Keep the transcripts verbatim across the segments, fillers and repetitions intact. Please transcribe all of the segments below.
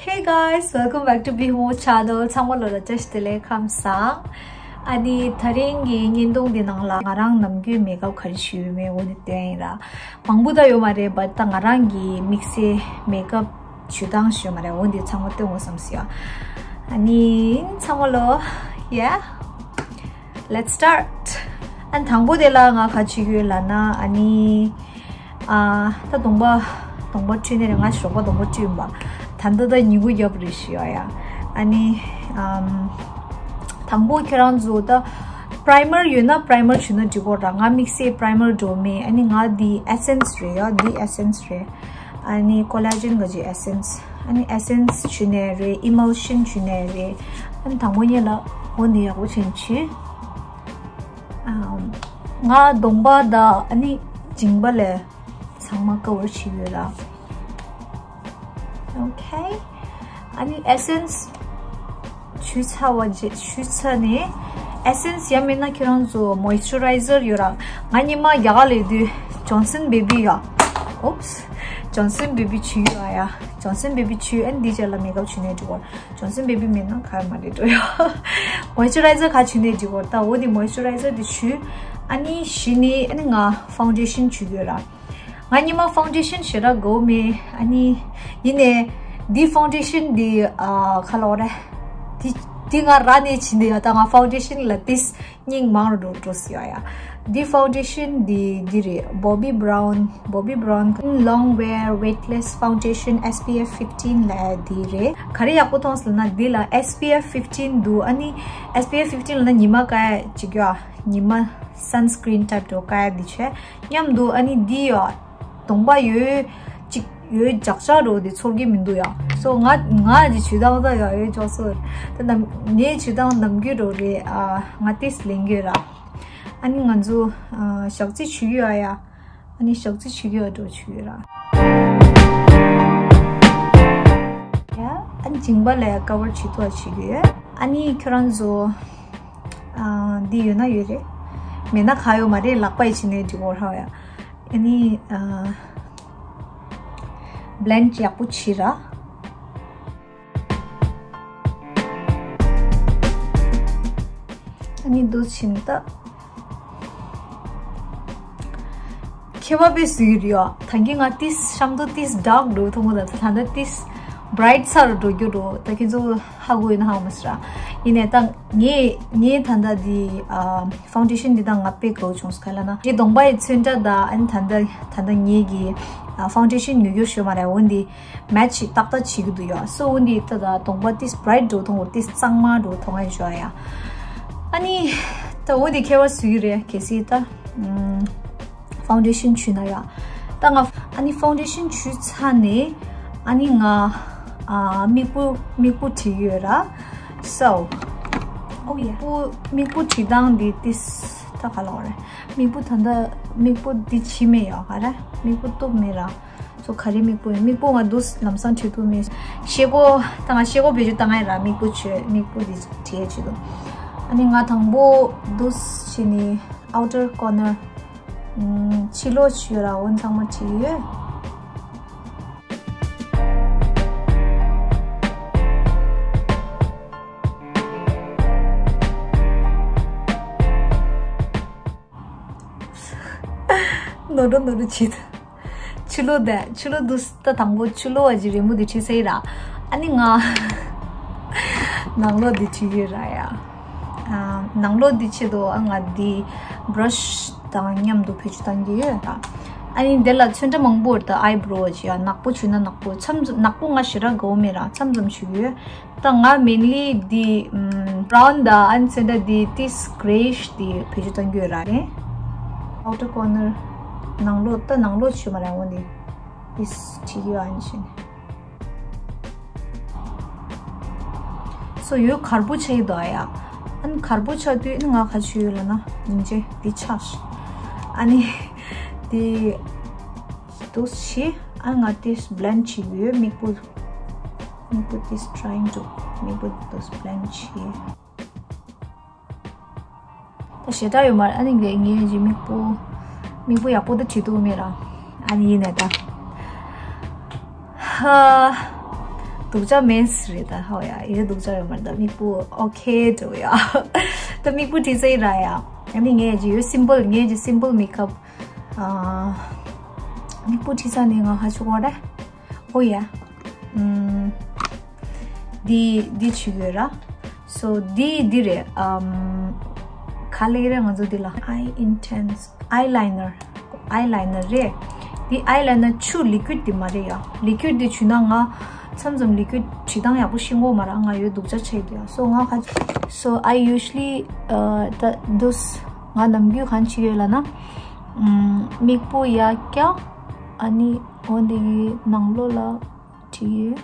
Hey guys, welcome back to Bihumo channel. ཚང་མ་ལོ་ལ་བཀྲ་ཤིས་བདེ་ལེགས། ཁམས་བཟང་། ཨ་ནི་དེ་རིང་གི་བརྙན་ཐུང་འདི་ནང་ལ་ང་རང་ནམ་རྒྱུན་མེག་ཨབ་ག་རེ་བྱེད་ཡོད་མེད་འོ་འདི་སྟོན་ཡིན་ར། མང་པོ་ད་ཡོད་མ་རེད། བཊ་ད་ང་རང་གི་དམིགས་བསལ་མེག་ཨབ་བྱེད་སྟངས་ཡོད་མ་རེད། འོ་འདི་ཚང་མ་སྟོན་འོ་བསམ་སི་ཡ། ཨ་ནི་ཚང་མ་ལོ། Yeah, let's start. ཨ་ནི་དང་པོ་དེ་ལ་ང་ག་བྱེད་ཀྱི་ཡོད་ལབ་ན། ཨ་ནི་ཨ་ད་གདོང་པ་གདོང་པ་འཁྲུད་ནི་རེད། ང་ཞོགས་པ་གདོང་པ་འཁྲུད་ཡིན་པ། ད་ལྟ་ད་ཉིན་གུང་རྒྱབ་རེད་ཞུ་ཡ་ཡ། ཨ་ནི་ཨམ་དང་པོ་ཁྱེད་རང་ཚོ་ད་པ་རའི་མར་ཡོད་ན་པ་རའི་མར་བྱུག་ན་འགྲིག་གོ་ར། ང་དམིགས་བསལ་པ་རའི་མར་འགྲོ་མེད། ཨ་ནི་ང་འདི་ཨེ་སེན་སི་རེད་ཡ། འདི་ཨེ་སེན་སི་རེད། ཨ་ནི་ཀོ་ལ་ཇེན་ག་ཅིག་ཨེ་སེན་སི། ཨ་ནི་ཨེ་སེན་སི་བྱུག་ནི་རེད། ཨི་མལ་ཤན་བྱུག་ནི་རེད། ཨ་ནི་དང་པོ་ཉིད་ལ་འོ་འདི་ཡག་པོ་ཅན་བྱུག་ཨམ་ང་གདོང་པ་དང་ཨ་ནི་མཇིང་པ་ལ་ཚང་མ་ཀ་བར་བྱེད་ཡོད་ལ། Okay. ཨ་ནི་ཨེ་སེན་སི་བྱུག་ཚར་བ་རྗེས་བྱུག་ཚར་ནས་ཨེ་སེན་སི་ཡང་མིན་ན་ཁྱེད་རང་ཚོ་མོ་ཨིས་ཅུ་རའི་ཛར་ཡོད་ར། ང་ཉི་མ་རྒྱ་གར་ལ་ཡོད་དུས་ཇོན་སན་བེ་བི་ཡ། Oops. ཇོན་སན་བེ་བི་བྱུག་ཡོད་ཨ་ཡ། ཇོན་སན་བེ་བི་བྱུག་ཨ་ནི་འདི་རྗེས་ལ་མེག་ཨབ་བྱུག་ནས་འགྲོ་བར། ཇོན་སན་བེ་བི་མེད་ན་ག་ཡང་མ་རེད་འགྲོ་ཡ། མོ་ཨིས་ཅུ་རའི་ཛར་ག་བྱུག་ནས་འགྲོ་བར། ད་འོ་འདི་མོ་ཨིས་ཅུ་རའི་ཛར་འདི་བྱུག་ཨ་ནི་གཞི་ནས་ཨ་ནི་ང་ཕའུན་ཌེ་ཤན་བྱུག་ཡོད་ར། ང་ཉི་མ་ཕའུན་ཌེ་ཤན་ཞེ་དྲག་དགོས་མེད། ཨ་ནི་ཡིན་ནའི་འདི་ཕའུན་ཌེ་ཤན་འདི་ཨ་ག་ལབ་དགོས་རེད། འདི་འདི་ང་ར་ནས་བྱིན་འདི་ཡ། ད་ང་ཕའུན་ཌེ་ཤན་ལ་ཏིས་སྙིང་མང་རུ་འགྲོ་འགྲོ་སི་ཡ་ཡ། འདི་ཕའུན་ཌེ་ཤན་འདི་འདི་རེད། བོ་བི་བྷ་རའུན། བོ་བི་བྷ་རའུན་ལོང་ཝེར་ཝེཊ་ལེས་ཕའུན་ཌེ་ཤན་ཨེས་པི་ཨེཕ་ཕིཕ་ཊིན་ལབ་འདི་རེད། ག་རེ་ཡག་པོ་མཐོང་སོང་ལབ་ན་འདི་ལ་ཨེས་པི་ཨེཕ་ཕིཕ་ཊིན་འདུག་ཨ་ནི་ཨེས་པི་ཨེཕ་ཕིཕ་ཊིན་ལབ་ན་ཉི་མ་ཀ་ཡ་ཅིག་ཡ། ཉི་མ་སན་སི་ཀི་རིན་ཊའིབ་འགྲོ་ཀ་ཡ་འདི་བྱས། མཉམ་དུ་ཨ་ནི་འདི་ཡ་གདོང་པ་ཡོད་ཅིག་ཡོད་འཇག་འཇག་རོ་འདི་ཚོར་གི་མི་འདུག་ཡ། སོ་ང་ང་ཅིག་བྱུག་སྟངས་ད་ཡ་ཡོད་འཇོག་སོ། ད་ནམ་ངའི་བྱུག་སྟངས་ནམ་རྒྱུན་རོ་རེད། ཨ་ང་ཏིས་ལེན་གྱི་ར། ཨ་ནི་ང་ཚོ་ཨ་ཞག་རྩི་བྱུག་གི་ཡ་ཡ། ཨ་ནི་ཞག་རྩི་བྱུག་གི་ཡ་འགྲོ་བྱུག་གི་ར། ཡ་ཨ་ནི་མཇིང་པ་ལ་ཡ་ཀ་བར་བྱེད་ཐུབ་བྱུག་གི་ཡོད། ཨ་ནི་ཁྱོད་རང་ཚོ་ཨ་འདི་ཡོད་ན་ཡོད་རེད། མེད་ན་ག་ཡོད་མ་རེད། ལག་པ་ཡི་བྱིན་ནས་འགྲིག་གོ་ར་ཡ། ཨ་ནི་ཨ་བྷི་ལེན་ཌི་ཡག་པོ་བྱེད་ར། ཨ་ནི་འདུག་ཕྱིན་ད། ཁྱད་པར་དཔེ་སུ་ཡོད་རེད་ཡ། ད་གིན་ང་ཏིས་ཤམ་དུ་ཏིས་ཌརྐ་འགྲོ་ཐུབ་མོ། ད་ད་ད་ཏིས་བྷི་རའིཊ་ས་རུ་འགྲོ་རྒྱུ་འགྲོ། ད་ཁྱེད་ཚོ་ཧ་གོ་ཡོད་ན་ཧ་གོ་མ་སྲིད་ར། ཡིན་ནའི་ད་ངས་ངས་ད་ད་འདི་ཨ་ཕའུན་ཌེ་ཤན་འདི་དང་ང་དཔེ་དགའ་བོ་བྱུང་སོང་། ག་ལབ་ན་ངའི་གདོང་པ་ཡི་ཚོན་ཁྲ་དང་ཨ་ནི་ད་ད་ད་ད་ངེད་ཀྱི་ཨ་ཕའུན་ཌེ་ཤན་ཉོ་རྒྱུ་ཞོ་མ་རེད། འོ་འདི་མེ་ཆི་ཏག་ཏག་བྱེད་ཀྱི་འདུག་ཡ། སོ་འོ་འདི་ད་ད་གདོང་པ་ཏིས་བྷི་རའིཊ་འགྲོ་མཐོང་བོ། ཏིས་གཙང་མ་འགྲོ་མཐོང་ཡ་ཞོ་ཡ། ཨ་ནི་ད་འོ་འདི་ཁྱད་པར་སུ་ཡོད་རེད། གལ་སྲིད་ད་ཨམ་ཕའུན་ཌེ་ཤན་བྱུག་ན་ཡ། ད་ང་ཨ་ནི་ཕའུན་ཌེ་ཤན་བྱུག་ཚར་ནས་ཨ་ནི་ང་ཨ་མིག་སྤུ་མིག་སྤུ་བྲིས་ཡོད་ར། སོ། ཨོ་ཡ། སྤུ་མིག་སྤུ་བྲིས་སྟངས་འདི་ཏིས་ད་ག་ལབ་དགོས་རེད། མིག་སྤུ་ད་ལྟ་མིག་སྤུ་འདི་བྱས་མེད་ཡ། ག་རེ་མིག་སྤུ་གཏུབ་མེད་ར། སོ་ག་རེ་མིག་སྤུ་ཡིན། མིག་སྤུ་ང་འདུག་ལམ་སང་བྲིས་ཐུབ་མེད། ཤེལ་སྒོ་ད་ང་ཤེལ་སྒོ་བེད་སྤྱོད་བཏང་ཡ་ར། མིག་སྤུ་བྱས་མིག་སྤུ་འདི་བྲིས་ཡ་བྱེད་དོ། ཨ་ནི་ང་དང་པོ་འདུག་བྱས་ནས་ཨའུ་ཊར་ཀོ་ནར། ཕྱི་ལོགས་ཆུ་ར་འོན་ཚང་མ་བྲིས་ཡོད། ནོར་འགྲོ་ནོར་འགྲོ་བྱེད། ཕྱི་ལོགས་དེ་ཕྱི་ལོགས་འདུག་ད་དང་པོ་ཕྱི་ལོགས་བ་ཅིག་རི་མོ་དེ་བྲིས་ཚར་ཡིན་ར། ཨ་ནི་ང་ནང་ལོགས་དེ་བྲིས་ཡོད་ར་ཡ། ཨ་ནང་ལོགས་འདི་ཆེད་དུ་ཨ་ང་འདི་བྷ་ར་ཤི་དང་མཉམ་དུ་བེད་སྤྱོད་བཏང་གི་ཡོད། ཨ་ནི་འདི་ལ་ཚོན་ཁྲ་མང་པོ་ཡོད། ད་ཨའི་བྷོ་རོ་བྱས་ཡ་ནག་པོ་བྱུག་ན་ནག་པོ། མཚམས་མཚམས་ནག་པོ་ང་ཞེ་དྲག་དགའ་བོ་མེད་ར། མཚམས་མཚམས་བྱུག་གི་ཡོད། ད་ང་མེན་ལི་འདི་ཨམ་བྷ་རའུན་དང་ཨ་ནི་ཚོན་ཁྲ་འདི་ཏིས་གྷེ་རེ་ཤི་འདི་བེད་སྤྱོད་བཏང་གི་ཡོད་ར། ཨའུ་ཊར་ཀོ་ནར་ནང་ལོགས་ད་ནང་ལོགས་བྱུག་མ་ར་འོ་འདི་ཏིས་བྱེད་ཀྱི་ཡོད། ཨ་ནི་བྱས་ནས། སོ་ཡོད་གར་པོ་ཆགས་ཡོད་དོ་ཨ་ཡ། ཨ་ནི་གར་པོ་ཆགས་དུས་ཨ་ནི་ང་ག་ཆུ་ཡོད་ལ་ན་སྙིང་རྗེ་འདི་ཆགས་ཤག་ཨ་ནི་འདི་འདུག་བྱས། ཨ་ང་དེ་བྷི་ལེན་ཌི་བྱེད་ཀྱི་ཡོད། མིག་སྤུ་མིག་སྤུ་དེ་ཊ་རའིང་ཊུ་མིག་སྤུ་འདུག་བྷི་ལེན་ཌི་བྱེད། ད་ཞེ་དྲག་ཡོད་མ་རེད། ཨ་ནི་ངས་ངས་ཀྱི་མིག་སྤུ་མིག་སྤུ་ཡག་པོ་ད་བྲིས་ཐུབ་མེད་ར། ཨ་ནི་ཡིན་ནའི་ད་ཧ་ སྡུག་ཅག་མེད་རེད་ད། ཧོ་ཡ། ཡོད་སྡུག་ཅག་ཡོད་མ་རེད་ད། མིག་སྤུ་ཨོ་ཁེ་འགྲོ་ཡ། ད་མིག་སྤུ་བྲིས་ཚར་ར་ཡ། ཨ་ནི་ངས་ཀྱི་ཡོད་སིམ་པལ། ངས་ཀྱི་སིམ་པལ་མེག་ཨབ། ཨ། མིག་སྤུ་བྲིས་ཚར་ནས་ང་ཧ་ཆུ་གོ་རེད། ཨོ་ཡ། ཨམ། འདི་འདི་བྱེད་དགོས་ར། སོ་འདི་འདི་རེད། ཨམ། ག་ལེ་རེད་ང་ཚོ་འདི་ལ། Eye Intense Eyeliner། Eyeliner རེད། འདི་ཨའི་ལའི་ནར་ཆུ་ལི་ཀུའིཌ་འདི་མ་རེད་ཡ། ལི་ཀུའིཌ་འདི་བྱུས་ན་ང་མཚམས་མཚམས་ལི་ཀུའིཌ་བྲིས་སྟངས་ཡག་པོ་ཤེས་གོ་མ་ར། ང་ཡོད་སྡུག་ཅག་ཆགས་འདུག་ཡ། སོ་ང་ག། So I usually uh, the those ང་ནམ་རྒྱུན་གང་བྱེད་ཡོད་ལབ་ན། ཨམ། མིག་སྤུ་ཡར་བཀྱག་ཨ་ནི་འོ་འདི་གི་ནང་ལོགས་ལ་བྲིས་ཡོད།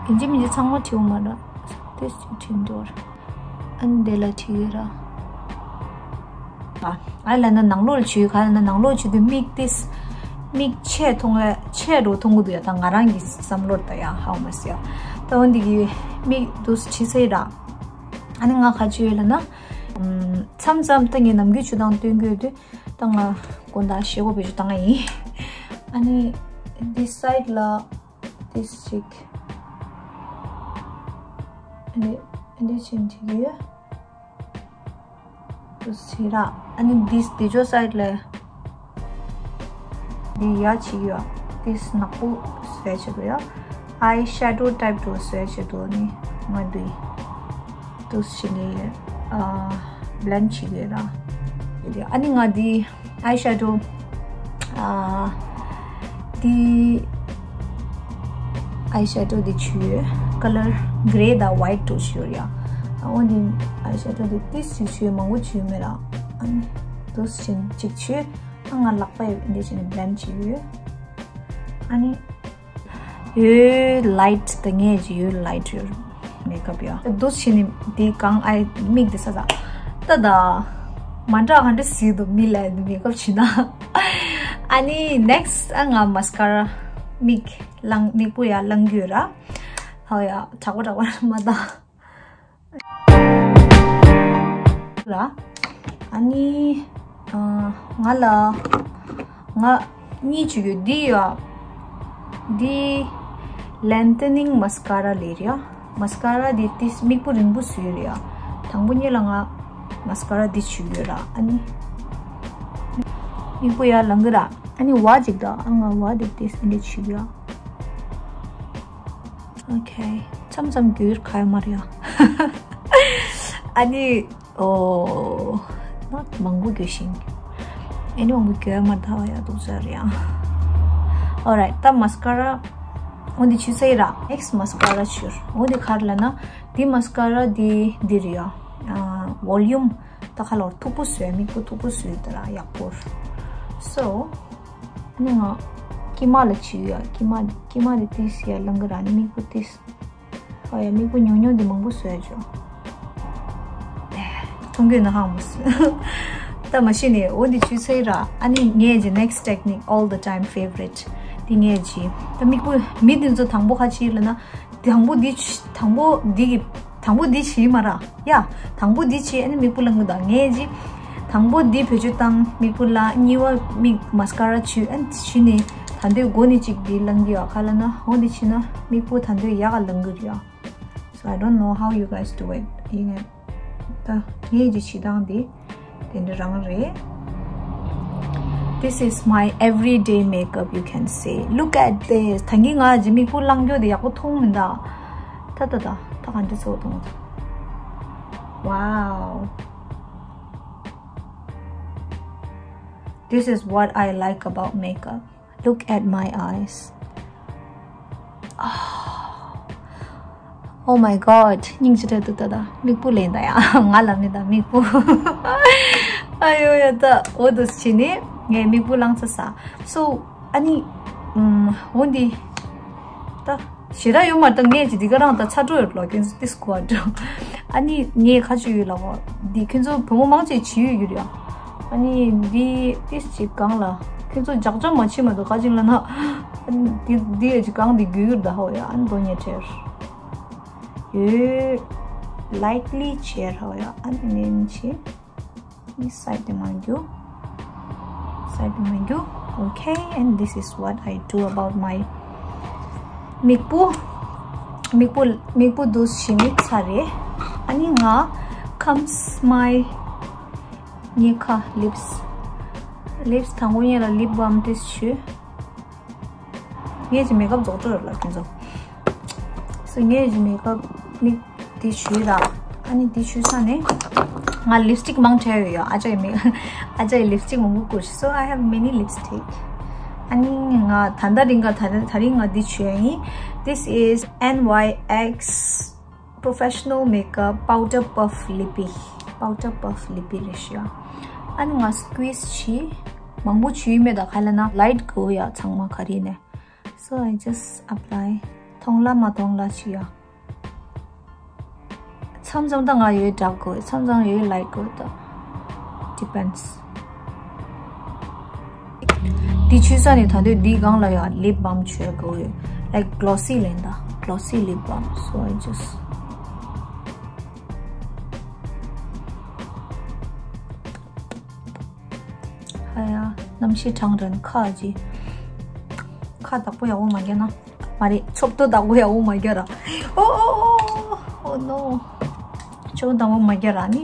ཡིན་གཅིག་མིན་གཅིག་ཚང་མ་བྲིས་འོང་མ་ར། ཏོག་ཙམ་བྲིས་འགྲོ་བར། ཨ་ནི་དེ་ལ་བྲིས་ཡོད་ར། ཨ། ཨའི་ལའི་ནར་ནང་ལོགས་ལ་བྲིས་ཡོད། ག་ལབ་ན་ནང་ལོགས་ལ་བྲིས་དུས་མིག་ཏོག་ཙམ་མིག་ཆེ་མཐོང་བས་ཆེ་འགྲོ་མཐོང་གི་འདུག་ཡ། ད་ང་རང་གི་བསམ་བློར་ད་ཡ། ཧའོ་མ་སི་ཡ། ད་འོ་འདི་གི་མིག་ཏོག་ཙམ་བྲིས་ཚར་ར། ཨ་ནི་ང་ག་བྱེད་ཡོད་ལབ་ན། ཨམ། མཚམས་མཚམས་ད་ངས་ནམ་རྒྱུན་བྱེད་སྟངས་སྟོན་གྱི་ཡོད་དུས། ད་ང་དགོང་དག་ཞེ་པོ་བེད་སྤྱོད་བཏང་ཡ་ཡིན། ཨ་ནི་འདི་སའིཌ་ལ་ཏོག་ཙམ་ཅིག་ཨ་ནི་འདི་བྱས་འགྲིག་གི་ཡོད། ཏོག་ཙམ་ར། ཨ་ནི་འདི་འདི་ཅོ་སའིཌ་ལ་འདི་ཡ་བྱེད་ཀྱི་ཡོད། ཏོག་ཙམ་ནག་པོ་བཟོས་བྱེད་དུ་ཡ། ཨའི་ཤེ་ཌོ་ཊའིཔ་འདྲ་བོ་བཟོས་བྱེད་དུ་ནི་ང་འདི་ཏོག་ཙམ་ནི་ཨ་བྷི་ལེནཌ་བྱེད་ཀྱི་ར། ཨ་ནི་ང་འདི་ཨའི་ཤེ་ཌོ། ཨ། འདི་ཨའི་ཤེ་ཌོ་འདི་བྱུགས་ཡོད། ཀ་ལར་གྷེ་རེ་དང་ཝའིཊ་འདྲ་བོ་ཡ། འོ་འདི་ཨའི་ཤེ་ཌོ་འདི་ཏོག་ཙམ་བྱུགས་ཡོད། མང་པོ་བྱུགས་ཡོད་མེད་ར། ཨ་ནི་ཏོག་ཙམ་ཅིག་བྱུགས། ཨ་ང་ལག་པ་ཡིས་འདི་བྱས་ནས་བྷི་ལེནཌ་བྱེད་ཀྱི་ཡོད། ཨ་ནི། ཡོད་ལའིཊ་ད་ངས་ཀྱི་ཡོད་ལའིཊ་ཡོད། མེག་ཨབ་ཡ། འདུག་བྱས་ནས་འདི་གང་ཨའི་མིག་འདི་ས་ས། ད་ད། མ་འདྲ་ག་འདྲ་སྲིད་འདུག་མི་ལ་འདི་མེག་ཨབ་བྱས་ན། ཨ་ནི་ནེག་སི་ཊི་ཨ་ང་མ་སི་ཀ་ར་མིག་ལང་མིག་སྤུ་ཡ་ལང་རྒྱུ་ར། ཧོ་ཡ་དྲག་པོ་དྲག་པོ་མ་ད། ལ། ཨ་ནི། ཨ། ང་ལ། ང་གཉིས་བྱུགས་ཡོད། འདི་ཡ། འདི་ལེན་ཐེ་ནིང་མ་སི་ཀ་ར་ལབ་རེད་ཡ། མ་སི་ཀ་ར་འདི་ཏིས་མིག་སྤུ་རིང་པོ་བཟོ་ཡོད་རེད་ཡ། དང་པོ་ཉིད་ལ་ང་མ་སི་ཀ་ར་འདི་བྱུགས་ཡོད་ར། ཨ་ནི། མིག་སྤུ་ཡར་ལང་གི་ར། ཨ་ནི་བ་ཅིག་ད། ཨ་ང་བ་འདི་ཏིས་འདི་བྱུགས་ཡོད། ཨོ་ཁེ། མཚམས་མཚམས་རྒྱུ་ཁ་ཡོད་མ་རེད་ཡ། ཨ་ནི། ཨོ། ནོཊ་མང་པོ་རྒྱུ་ཤིང་། ཨ་ནི་མང་པོ་རྒྱུ་མ་ཐག་ཡ་འདུག་ཟེར་ཡ། Alright ད་མ་སི་ཀ་ར། འོ་འདི་བྱུགས་ཚར་ར། ནེག་སི་མ་སི་ཀ་ར་བྱུགས། འོ་འདི་ག་རེ་ལབ་ན། འདི་མ་སི་ཀ་ར་འདི་འདི་རེད་ཡ། ཨ། ཝོ་ལུམ། ད་ཁ་ལོར་མཐུག་པོ་བཟོས། མིག་སྤུ་མཐུག་པོ་བཟོས་ད་ར་ཡག་པོ། So ནི་ང་། དཀྱིལ་མ་ལ་བྱུགས་ཡ། དཀྱིལ་མ་དཀྱིལ་མ་དེ་ཏིས་ཡ་ལང་གི་ར། ནི་མིག་སྤུ་ཏིས། ཨ་ཡ་མིག་སྤུ་ཉུང་ཉུང་དེ་མང་པོ་བཟོས་ཡ་ཅོ། མཐོང་གི་ན་ཧང་མོ་སི། ད་མ་ཤི་ནི་འོ་འདི་བྱུགས་ཚར་ར། ཨ་ནི་ངས་ཀྱི་next technique, all the time favorite འདི་ངས་ཀྱི། ད་མིག་སྤུ་མི་འདི་ཚོ་དང་པོ་ཁ་ཕྱིར་ལ་ན། དང་པོ་འདི་བྱས། དང་པོ་འདི་གི། དང་པོ་འདི་བྱས་མ་ར། ཡ། དང་པོ་འདི་བྱས་ཨ་ནི་མིག་སྤུ་ལང་གི་ད། ངས་ཀྱི། དང་པོ་འདི་བེད་སྤྱོད་བཏང་མིག་སྤུ་ལ། གཉིས་པ་མིག་མ་སི་ཀ་ར་བྱུགས། ཨ་ནི་བྱས་ནས་ད་འདོད་མགོ་ནས་ཅིག་འདི་ལང་གི་ཡ། ག་ལབ་ན་འོ་འདི་བྱས་ན་མིག་སྤུ་ད་འདོད་ཡག་ག་ལང་གི་རེད་ཡ། So I don't know how you guys do it. ཡིན་ནའི་ད་ངས་ཀྱི་བྱེད་སྟངས་འདི་དེ་འདྲ་རང་རེད། This is my everyday makeup, you can say. Look at this. ད་གིན་ང་ཀྱི་མིག་སྤུ་ལང་རྒྱུ་དེ་ཡག་པོ་མཐོང་མི་འདུག་ད་ད་ད་ད་ག་འདྲ་ཚོར་འདུག Wow. This is what I like about makeup. Look at my eyes. Oh, oh my god. སྙིང་རྗེ་རེད་འདུག་ད་ད། མིག་སྤུ་ལེན་ད་ཡ། ང་ལ་མི་ད་མིག་སྤུ། ཨ་ཡོ་ཡ་ད། འོ་འདུག་བྱས་ནས་ངས་མིག་སྤུ་ལང་ཚར་ས། So ཨ་ནི། ཨམ། འོ་འདི། ད། ཞེ་དྲག་ཡོད་མ་རེད་ད། ངས་ཅི་འདི་ག་རང་ད་ཚ་དྲོད་ཡོད་ལོ་ཀན་ཏིས་ཀོ་ཨ་འགྲོ། ཨ་ནི་ངས་ཁ་ཆུ་ཡོད་ལ་བ། འདི་ཁྱོད་ཚོ་བུ་མོ་མང་ཆེ་བྱི་ཡོད་ཡོད་རེད་ཨ། ཨ་ནི་འདི་ཏིས་ཅིག་གང་ལ། ཁྱོད་ཚོ་ཇག་ཇག་མ་བྱེད་མ་འདུག་ག་ཅིག་ལ་ན། ཨ་ནི་འདི་འདི་ཡ་ཅིག་གང་འདི་རྒྱུ་ཡོད་ད་ཧོ་ཡ། ཨ་ནི་དོ་ཉེ་ཁྲེར། ཡོད། ལའིཊ་ལི་ཆེར་ཧོ་ཡ། ཨ་ནི་ནེན་ཆེ། This side དེ་མ་རྒྱུ། Side དེ་མ་རྒྱུ། Okay, and this is what I do about my མིག་སྤུ། མིག་སྤུ་མིག་སྤུ་འདུག་བྱས་ནས་ཚར་རེད། ཨ་ནི་ང་ཁམས་མའི་ངའི་ཁ་ལིབས། ལིབས་དང་པོ་ཉིད་ལ་ལིབ་བམ་ཏིས་བྱུས། ངས་ཀྱི་མེ་ཀབ་རྫོགས་འགྲོ་རེད་ལ་ཁྱེད་ཚོ། སོ་ངས་ཀྱི་མེ་ཀབ་ནི་འདི་བྱུས་ར། ཨ་ནི་འདི་བྱུས་ས་ནས་ང་ལིབ་སྟིག་མང་ཆེ་ཡོད་ཡ། ཨ་ཅག་ཡི་མེ་ཨ་ཅག་ཡི་ལིབ་སྟིག་མང་པོ་བཀོལ་ཤི། So I have many lipstick. ཨ་ནི་ང་ད་ལྟ་རིང་ག་ད་ད་རིང་ང་འདི་བྱུས་ཡ་ཡིན། This is N Y X Professional Makeup Powder Puff Lippy. Powder Puff Lippy རེད་ཤག་ཨ་ནི་ང་squeeze བྱས། མང་པོ་བྱུས་མེད་ད་ག་ལ་ན་light དགོས་ཡ་ཚང་མ་ག་རེ་ནས། So I just apply. མཐོང་ལ་མ་མཐོང་ལ་བྱས་ཡ། མཚམས་མཚམས་ད་ང་ཡོད་dark དགོས། མཚམས་མཚམས་ཡོད་light དགོས་ད། Depends. འདི་བྱུས་ས་ནས་ད་དུང་འདི་སྒང་ལ་ཡང་lip balm བྱུས་དགོས་ཡོད། Like glossy ལེན་ད། Glossy lip balm. So I just. ཧ་ཡ། གནམ་གཤིས་གྲང་རན་ཁ་ཅི། ཁ་བདག་པོ་ཡག་པོ་མ་རྒྱག་ན། མ་རེད། ཆོབ་ཏོ་བདག་པོ་ཡག་པོ་མ་རྒྱག་ར། Oh, oh, oh, oh no. ཆོབ་བདག་པོ་མ་རྒྱག་ར་ནི།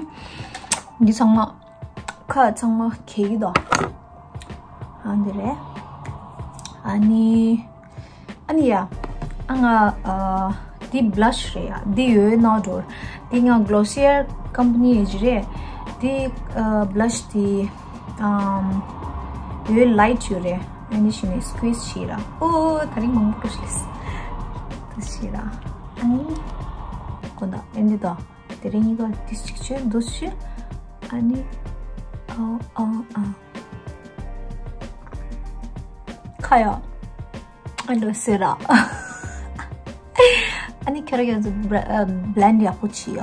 འདི་ཚང་མ། ཁ་ཚང་མ་གས་ཀྱི་འདུག་ཨ་འདི་རེད། ཨ་ནི། ཨ་ནི་ཡ། ཨ་ང་ཨ། འདི་blush རེད་ཡ། འདི་ཡོད་ན་འགྲོ། འདི་ང་Glossier company ཡི་རེད། འདི་ཨ་blush འདི་ཨམ། ཡོད་light ཡོད་རེད། ཨ་ནི་ཞི་ནས་squeeze བྱས་ར། ཨོ་ད་རིང་མང་པོ་ཤི་ལེས། དུ་བྱས་ར། ཨ་ནི། དགོན་ད་ཨ་ནི་དང་། དེ་རིང་གཉིས་ཀ་ཏིས་ཅིག་བྱོས་འདུག་བྱོས། ཨ་ནི། ཨ་ཨ་ཨ། ཁ་ཡ། ཨ་འདྲ་ཟེར་ར། ཨ་ནི་ཁྱོད་རང་ཡང་blend ཡག་པོ་བྱེད་ཡ།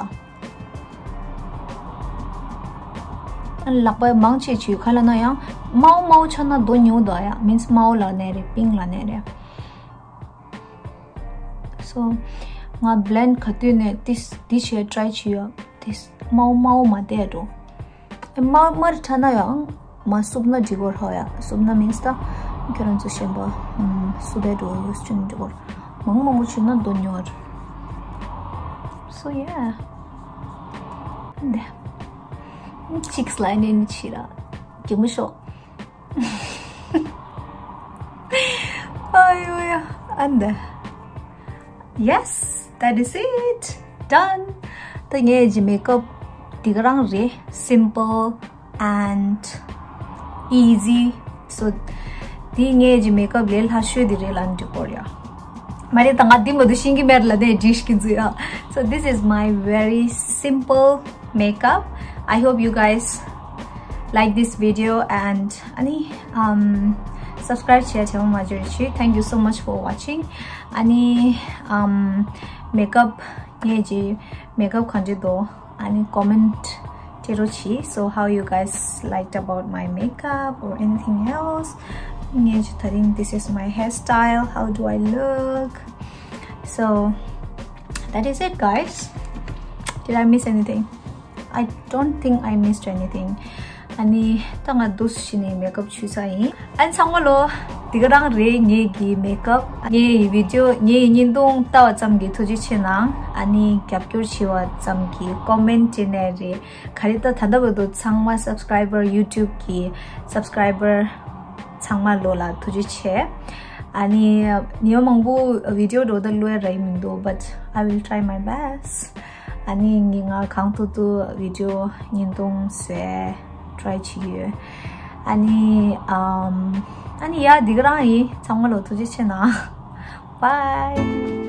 ཨ་ནི་ལག་པ་མང་ཆེ་བྱོས་ཁ་ལ་ན་ཡང་དམར་པོ་དམར་པོ་ཆགས་ན་རྡོ་ཉུང་དོ་ཡ། Means དམར་པོ་ལ་ནས་རེད། pink ལ་ནས་རེད། So ང་blend ག་དུས་ནས་ཏིས་འདི་བྱས་try བྱས་ཡོད། ཏིས་དམར་པོ་དམར་པོ་མ་བསྡད་འགྲོ། ཨེ་དམར་དམར་ཆགས་ན་ཡང་མ་བསུབ་ན་འགྲིག་གོ་ར་ཡ། བསུབ་ན་means ད་ཁྱོད་རང་ཚོ་གཞན་པ་ཨམ་བསུབ་པའི་འགྲོ་ཡོད་ཅུང་འགྲིག་གོ། མང་མང་པོ་བྱུང་ན་རྡོ་ཉོ་བར། So yeah. འདི་cheeks ལ་ནས་ནི་བྱས་ར། གད་མོ་ཤོར། ཨ་ཡོ་ཡ། ཨ་འདི། Yes, that is it. Done. ད་ངའི་ཀྱི་མེ་ཀབ་འདི་ག་རང་རེད། Simple and easy. So འདི་ངའི་ཀྱི་མེ་ཀབ་ལས་སླ་ཤོས་འདི་རེད་ལབ་འདི་སྐོར་ཡ། མ་རེད་ད་ང་འདི་མ་གཏོགས་ཤེས་ཀྱི་མེད་ལབ་ནས་བྲིས་ཀྱི་འདུག་ཡ། So this is my very simple makeup. I hope you guys like this video and ཨ་ནི་ཨམ་subscribe བྱས་བྱས་མ་བརྗེད་རོགས་བྱེད། Thank you so much for watching. ཨ་ནི་ཨམ་makeup ངའི་ཀྱི་makeup གང་ཅི་དོ་ཨ་ནི་comment བྱེད་རོགས་བྱེད། So how you guys liked about my makeup or anything else? ངའི་ཀྱི་ད་རིང་this is my hairstyle. How do I look? So that is it, guys. Did I miss anything? I don't think I missed anything. ཨ་ནི་ད་ང་འདུག་སེ་བྱས་ནས་མེ་ཀབ་བྱས་ཚར་ཡིན། ཨ་ནི་ཚང་མ་ལོ། འདི་ག་རང་རེད་ངའི་གི་མེ་ཀབ། ངའི་བི་ཌི་ཡོ་ངའི་བརྙན་ཐུང་ལྟ་བ་ཙམ་གྱིས་ཐུགས་རྗེ་ཆེ་གནང་། ཨ་ནི་རྒྱབ་སྐྱོར་བྱས་པ་ཙམ་གྱིས་ཀོ་མེན་ཊི་བྱས་ནས་རེད། ག་རེ་ད་ད་ལྟ་བར་དུ་ཚང་མ་subscriber YouTube གི་subscriber ཚང་མ་ལོ་ལ་ཐུགས་རྗེ་ཆེ། ཨ་ནི་ཉི་མ་མང་པོ་བི་ཌི་ཡོ་འགྲོ་ད་བླུག་ཡ་རག་གི་མི་འདུག but I will try my best. ཨ་ནི་ངས་ང་གང་ཐུབ་ཐུབ་བི་ཌི་ཡོ་བརྙན་ཐུང་བཟོས་try བྱེད་ཀྱི་ཡོད། ཨ་ནི་ཨམ་ཨ་ནི་ཡ་འདི་ག་རང་ཡིན། ཚང་མ་ལོ་ཐུགས་རྗེ་ཆེ་གནང་། Bye.